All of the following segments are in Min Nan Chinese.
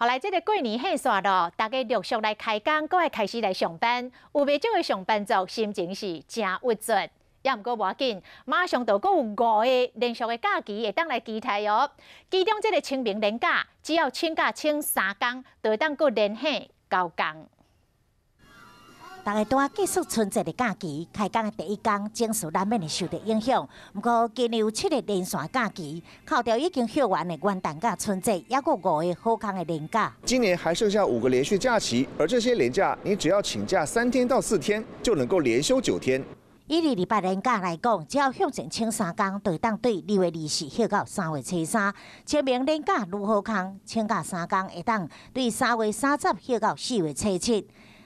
後來這个過年過煞囉，大家陸續來開工，閣會開始來上班。有袂少的上班族心情是誠鬱卒，也毋過無要緊，馬上就閣有五個連續的假期會當來期待哦。其中這个清明連假，只要請假請3工，就會當閣連休9工。大家拄仔結束春節的假期，開工的第一工，情緒難免會受著影響。毋過今年有七个連續假期，扣掉已經休完的元旦佮春節，猶閣五個好康的連假。今年還剩下五個連續假期，而這些連假，你只要請假3天到4天，就能夠連休9天。以二二八連假來講，只要向前請3工，就會當對2月24休到3月初3。清明連假愈好康，請假三工會當對3月30休到4月初7。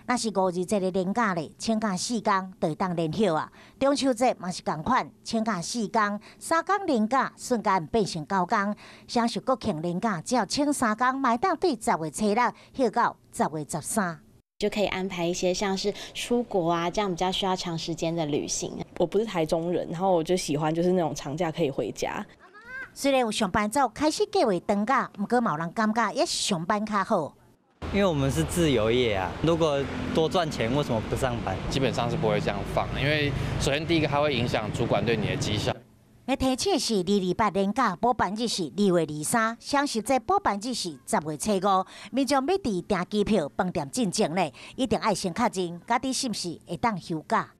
若是五二節的連假咧，請假四工就會當連休啊。中秋節嘛是仝款，請假四工，3工連假瞬間變成9工。雙十國慶連假，只要請三工，嘛會當對10月初6休到10月13。就可以安排一些像是出國啊，這樣比較需要長時間的旅行。我不是台中人，然後我就喜歡就是那種長假可以回家。雖然有上班族開始計劃長假，毋過嘛有人感覺猶是上班較好。因為我們是自由業啊，如果多賺錢，為什麼不上班？基本上是不會這樣放，因為首先第一個，它會影響主管對你的績效。欲提醒是二二八連假補班日是2月23，雙十節補班日是10月初5。民眾欲佇訂機票、飯店進前咧，一定愛先確認，家己是毋是會當休假。